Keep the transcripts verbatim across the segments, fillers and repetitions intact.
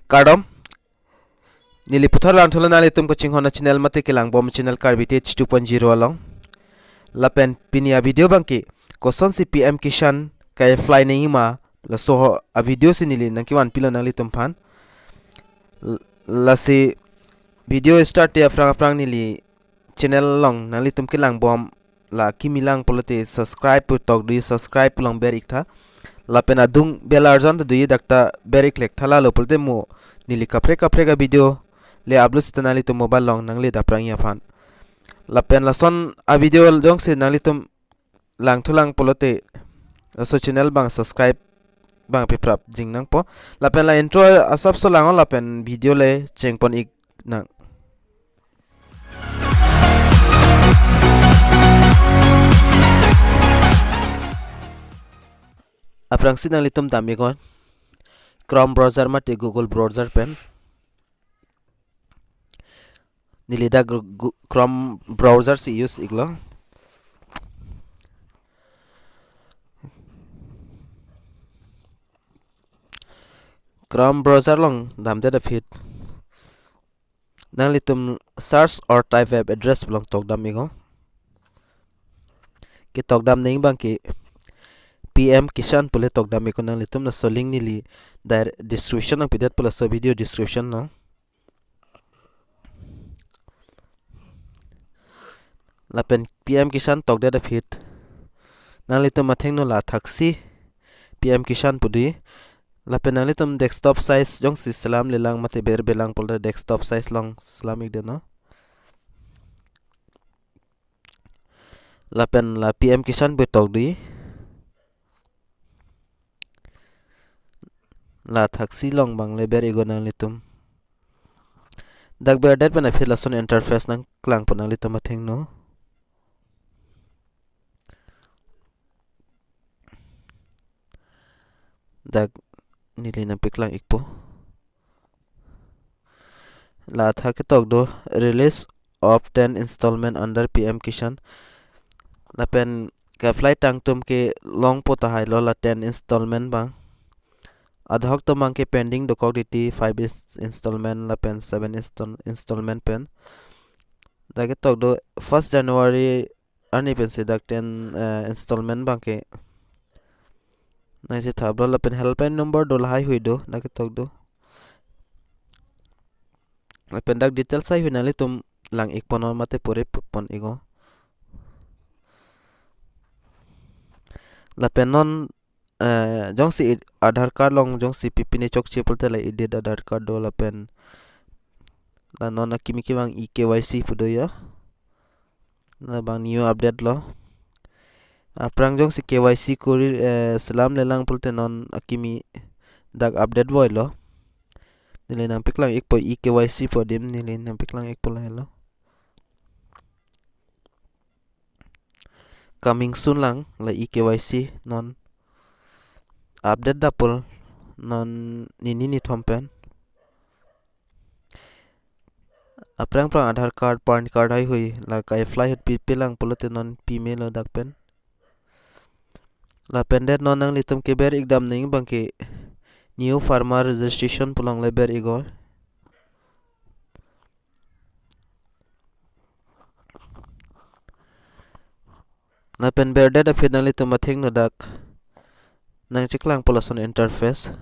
Kardom. Neli puthot langthulo nanglitum kachinghon a-channel mate kelangbom channel Karbi Tech two point zero along. Lapen pini a-video abangke kosonsi P M Kisan ka-apply nangjima, laso a-video si neli nangkevan pilo nanglitum aphan. L-, lasi video start te aphrang aphrang neli channel along nanglitum kelangbom la kimi lang pulote subscribe pu tokdun, subscribe pu along ber-iktha. Lapen adung bell arjan ta dun, dak ta ber-ik-lektha, lalo pulote mo neli kaprek kaprek a-video le upload sita nanglitum mobile along nangle dapprangji aphan. Lapen lason a-video jongsi nanglitum langthulang pulote laso channel abang subscribe abang piprap jingnangpo. Lapen la intro asapso lang-o lapen video le chengpon-iknang. Aphrangsi nanglitum dam-iknon Chrome browser mate Google browser pen. Neli dak Gu-, Gu-, Chrome browser si use-iklo. Chrome browser along damdet aphi nanglitum search or type web address pu along tokdam-iknon. Ketokdam nangji abangke P M Kisan pule tokdam-iknon nanglitum, laso link neli dire-, description nangpidetpo, laso video description along. Lapen P M Kisan tokdet aphi nanglitum athengno la athaksi P M Kisan pu dun. Lapen nanglitum desktop site jongsi selam lelang mate ber-belang pulote desktop site along selam-ikdetnon. Lapen la P M Kisan pu tokdun. La athaksi along abang le ber-iknon nanglitum. Dak berdet pen aphi lason interface nangklangpo nanglitum athengno. Dak neli nangpeklang-ikpo. La athak ketok do, release of ten installment under P M Kisan. Lapen ka-apply tang atum ke longpo tahai lo la ten installment abang. Adahok atum abangke pending dokok titi, five ins-, installment lapen seven install-, installment pen. Dak ketok do first January arni pensi dak ten, eh, installment abangke nangchethaplo, lapen helpline number do, lahai hui do, dak ketok do. Lapen dak details haihui nanglitum lang-ikponnon mate pore pon-iknon. Lapen non, eh, jongsi id-, Aadhaar card along jongsi pipine chokche pulote la edit Aadhaar card do, lapen la non akimi kevang e-K Y C pu do ya. Labang new update lo. Aphrang jongsi K Y C kori, eh, selam lelang pulote non akimi dak update voilo. Neli nangpeklang-ikpo e-K Y C pu adim, neli nangpeklang-ikpo lahelo. Coming soon lang la e-K Y C, non update daplo non nini nithom pen. Aphrang aphrang Aadhaar card, PAN card haihui la ka-apply ahut pipelang pulote non pimelo dak pen. Lapen det non nanglitum keber-ikdam nangji abangke new farmer registration pu along le ber-iknon. Lapen berdet aphi nanglitum athengno dak nangcheklangpo lason interface.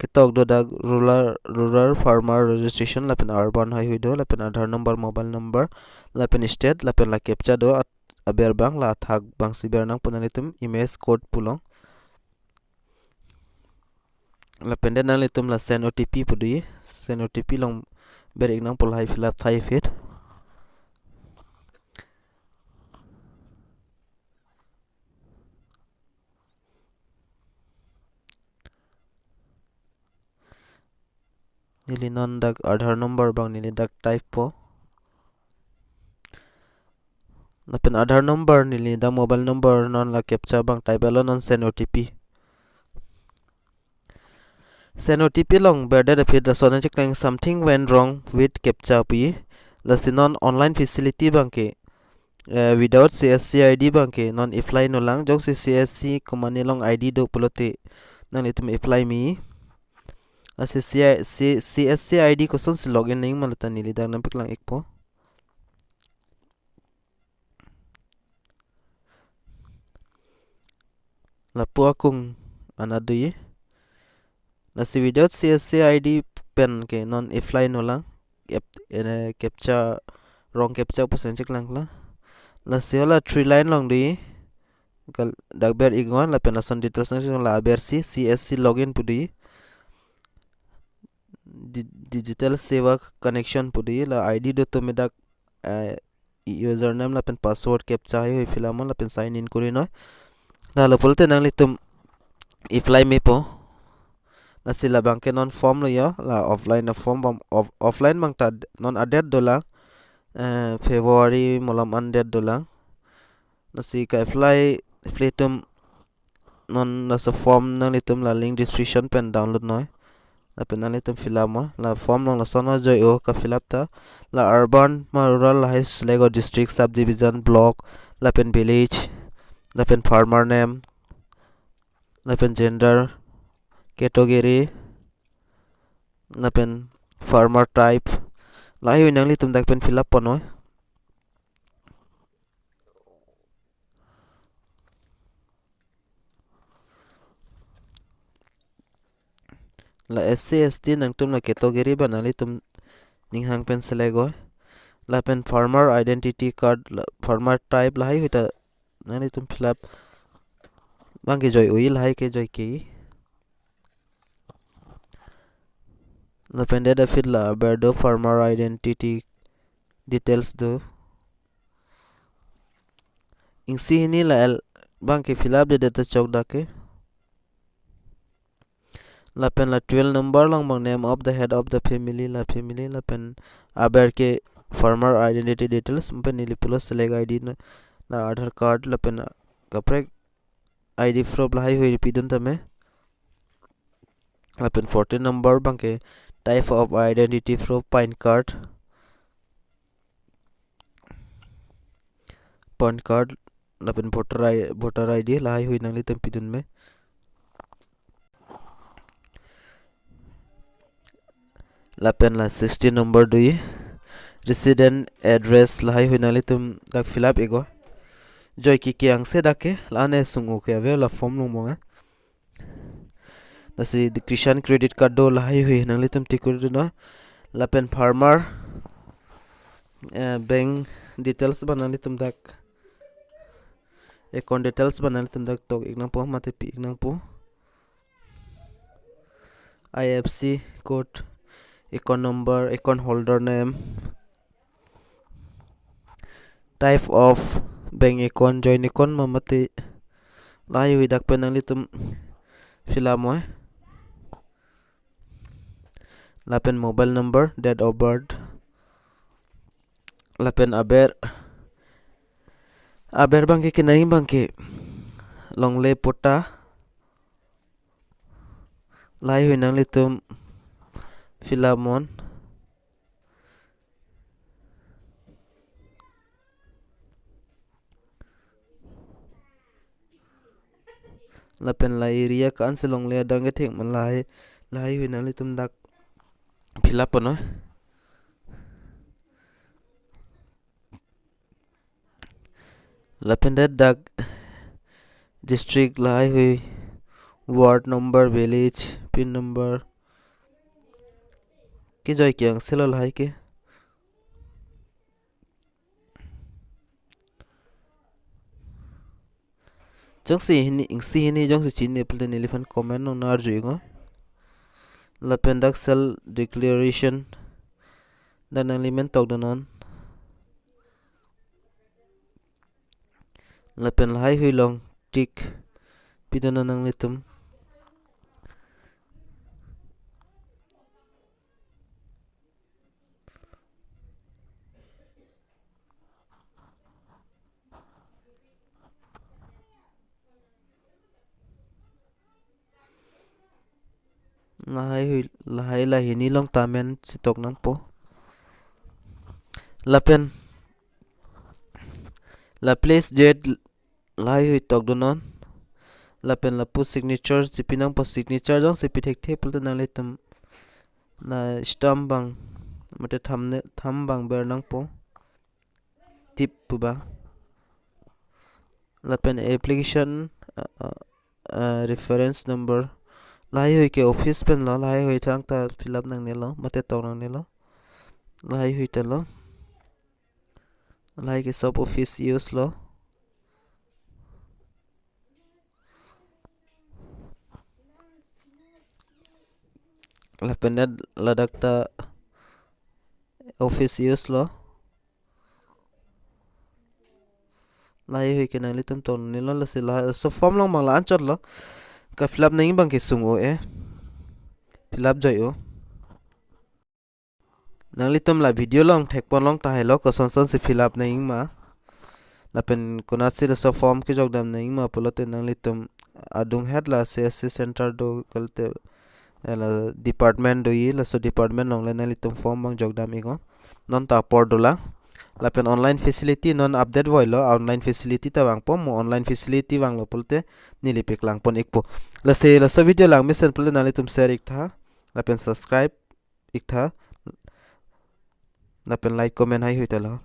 Ketok do dak rural, rural farmer registration lapen urban haihui do, lapen Aadhaar number, mobile number, lapen state, lapen la captcha do at-, aber abang, la athak abangsi bernangpo nanglitum, image code pu along. Lapen det nanglitum la send O T P pu do, send O T P along ber-iknangpo, lahai fill up thai aphi. Neli non dak Aadhaar number abang neli dak type-po. Lapen Aadhaar number neli dak mobile number non la captcha abang type-etlo, non send O T P. Send O T P along berdet aphi lason nangcheklang, "Something went wrong with captcha" pu. Lasi non online facility abangke, eh, without C S C I D abangke non apply nolang, jongsi C S C komane along I D do pulote nanglitum apply me. Lasi C I, C, C S C I D kosonsi login nangji ma lata neli dak nangpaklang-ikpo. Lapu akung anat do-i. Lasi without C S C I D pen ke non apply nolang. Ep-, ene captcha, wrong captcha pusi nangcheklangklang. Lasi hala three line along do-i. Kal-, dak ber-iknon lapen lason details nangcheklang, la aber si C S C login pu do-i. Di-, digital seva connection pu do-i, la I D do tame dak, eh, username lapen password captcha haihui fill up non lapen sign in kuri noi. La lapulote nanglitum apply mepo. Lasi labang ke non form lo yo, la offline a form bang, off-, offline bang ta d-, non adet dolang. Eh, February malom an det dolang. Lasi ka-apply, apply atum non laso form nanglitum la link description pen download noi. Lapen nanglitum fill up mo. La form along lason ajoi-o ka-fill up ta. La urban ma rural lahai select-o, district, subdivision, block, lapen village, lapen farmer name, lapen gender, category, lapen farmer type. Lahai nanglitum dak pen fill up pon noi. La S C S T nangtum la category ba nanglitum ninghang pen select-o. Lapen farmer identity card, la farmer type lahaihui ta nanglitum fill up bang ke joi-o-i, lahai ke joi ke-i. Lapen det aphi la aber do, farmer identity details do. Ingsi hini la el bang ke fill up det ta chok dak ke. Lapen la twelve number along bang name of the head of the family, la family, lapen aber ke farmer identity details, lapen neli pulo select I D na, la Aadhaar card, lapen kaprek I D proof lahaihui pidun tame. Lapen fourteen number bang ke type of identity proof, PAN card, PAN card, lapen voter I, voter I D lahaihui nanglitum pidun me. Lapen la sixteen number do-i, resident address lahaihui nanglitum dak fill up-iknon. Joi ke ke angse dak ke, la-an asung-o ke ave la form along mong, eh. Lasi Kisan credit card do, lahaihui nanglitum tick kuri dun non. Lapen farmer, eh, bank details ba nanglitum dak, account details ba nanglitum dak tok-ik nangpo mate pi-ik nangpo. I F S C code, account number, account holder name, type of bank account, joint account ma mate, lahaihui dak pen nanglitum fill up noi. Lapen mobile number, date of birth, lapen aber, aber bang ke kenai bang ke longle patta, lahaihui nanglitum fill up non. Lapen la area ko-an si longle adang kethek ma lahai, lahaihui nanglitum dak fill up pon non. Lapen det dak district lahaihui, ward number, village, pin number. Kejoi ke angse lo lahai ke. Jongsi hini, ingsi hini jongsi chinine pulote neliphan comment along nang-arju-iknon. Lapen dak self declaration dak nangli men tok dun non. Lapen lahaihui along tick pidun non nanglitum. Lahaihui, lahai la hini along ta men si tok nangpo. Lapen la place date lahaihui tok dun non. Lapen lapu signature si pi nangpo, signature jongsi pi thekthe pulote nanglitum la stamp abang mate thumbnail, thumb abang ber nangpo. Tip pu ba. Lapen application, uh, uh, uh, reference number. Lahai hui ke office pen lo, lahai hui thang ta fill up nangnelo, mate tong nangnelo. Lahai hui ta lo. Lahai ke sob office use lo. Lapen net ladak ta office use lo. Lahai hui ke nanglitum tong nangnelo, lasi la, laso form along abang la anchot lo. Ka fill up nangji abang ke sung-o-e. Fill up joi-o. Nanglitum la video along thekpon long tahai lo, koson son si fill up nangji ma. Lapen konatsi laso form kejok dam nangji ma pulote nanglitum adung het la C S C center do kalite, eh, la department doji, laso department along le nanglitum form abang jok dam iknon. Non ta apor dolang. Lapen online facility non update voilo, online facility ta vangpo, mo online facility vanglo pulote neli paklangpon ikpo. Lasi laso video lang mesen pulote nanglitum share iktha. Lapen subscribe iktha. Lapen like, comment hai hui ta lo.